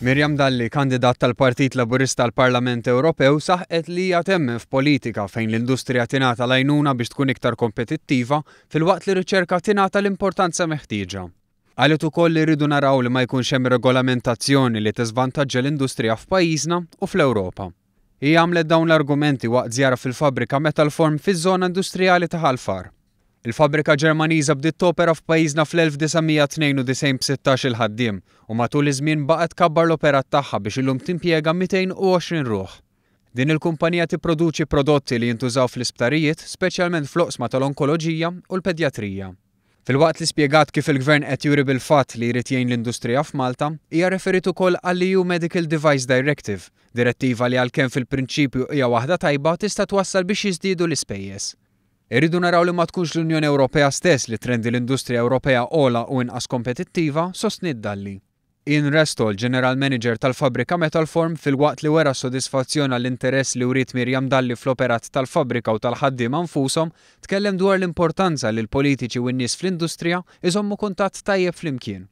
Miriam Dalli, kandidat tal-Partit Laburista għall-Parlament Ewropew, saħqet li hija temmen f'politika fejn l-industrija tingħata l-għajnuna biex tkun iktar kompetittiva filwaqt li r-riċerka tingħata l-importanza meħtieġa. Qalet ukoll li rridu naraw li ma jkunx hemm regolamentazzjoni li tiżvantaġġa l-industrija f'pajjiżna u fl-Ewropa. Hi għamlet dawn l-argumenti waqt żjara fil-fabbrika Metalform fiż-żona industrijali ta' Ħal Far. Il-fabbrika Ġermaniża bdiet topera f'pajjiżna fl-1992 b' 16-il ħaddiem u matul iż-żmien baqgħet tkabbar l-operat tagħha biex illum timpjega 220 ruħ. Din il-kumpanija tipproduċi prodotti li jintużaw fl-isptarijiet, speċjalment fl-oqsma tal-onkoloġija u l-pedjatrija. Filwaqt li spjegat kif il-Gvern qed juri bil-fatt li jrid jgħin l-industrija f'Malta, hija rreferiet ukoll għall-EU Medical Device Directive, direttiva li għalkemm fil-prinċipju hija waħda tajba tista' twassal biex jiżdiedu l-ispejjeż. Irridu naraw li ma tkunx l-Unjoni Ewropea stess li trendi l-industrija Ewropea ogħla u inqas kompetittiva, sostniet Dalli. Ian Restall, General Manager tal-fabbrika Metalform, filwaqt li wera s-sodisfazzjon għall-interess li wriet Miriam Dalli fl-operat tal-fabbrika u tal-ħaddiema nfushom, tkellem dwar l-importanza li l-politiċi u n-nies fl-industrija jżommu kuntatt tajjeb flimkien.